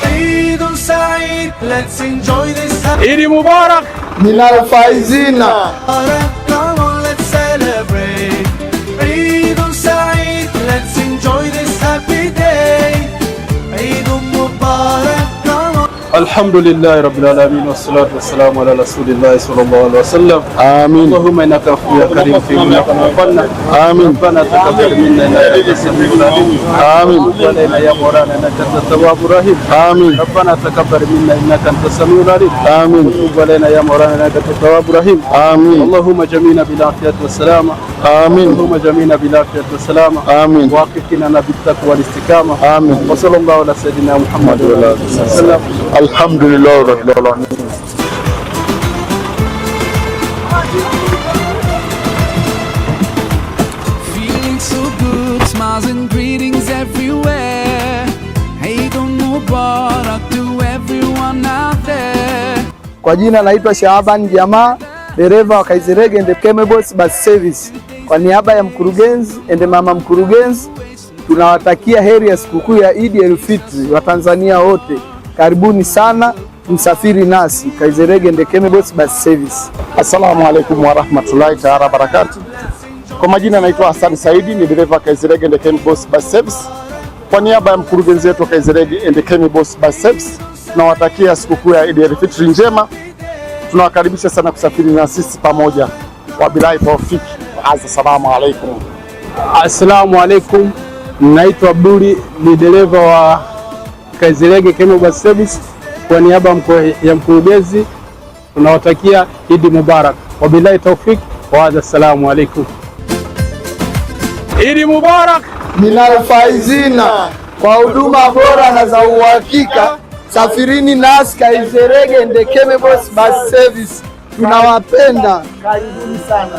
عيد سعيد. Let's enjoy this. Idi Mubarak. Minal faizina. Come on, let's celebrate. عيد سعيد. Let's enjoy this happy day. عيد مبارك. Come on. الحمد لله رب العالمين والصلاة والسلام على رسول الله صلى الله عليه وسلم. آمين. اللهم إنك عفو يا كريم في منا. آمين. ربنا تقبل منا إنك أنت السميع العليم. آمين. وتب علينا يا مولانا إنك أنت التواب الرحيم. آمين. ربنا تقبل منا إنك أنت السميع العليم. آمين. وتب علينا يا مولانا إنك أنت التواب الرحيم. آمين. اللهم جمينا بالعافية والسلامة. آمين. اللهم جمينا بالعافية والسلامة. آمين. وافقنا بالتقوى والاستقامة. آمين. وصلى الله على سيدنا محمد وعلى آله وسلم. الحمد لله رب العالمين. Feeling so good, smiles and greetings everywhere. Eid Mubarak to everyone out there. Kwa jina naitwa Shaaban Jamaa, dereva wa Kaizerege and Kemebos Bus Service. Kwa niaba ya mkurugenzi and mama mkurugenzi, tunawatakia heri ya sikukuu ya Idi el Fitri Watanzania wote. Karibuni sana, msafiri nasi Kaizerege and Kemebos Bus Service. السلام عليكم ورحمة الله تعالى وبركاته. Kwa majina naitwa Hassan Saidi, ni dereva Kaizerege and Kemibos Bus Service. Kwa niaba ya mkurugenzi wetu wa Kaizerege and Kemibos Bus Service, tunawatakia sikukuu ya Idi el Fitri njema. Tunawakaribisha sana kusafiri na sisi pamoja. وبالله توفيق. السلام عليكم. السلام عليكم, naitwa Abduli, ni dereva wa Kaizerege Kemo Bus Service. Kwa niaba ya mkurugenzi tunawatakia Idi Mubarak, وبالله توفيق wa السلام عليكم. Idi Mubarak. Minal faizina, kwa huduma bora na za uhakika, safirini nasi Kaizerege and Kemebos Bus Service. Tunawapenda, karibuni sana.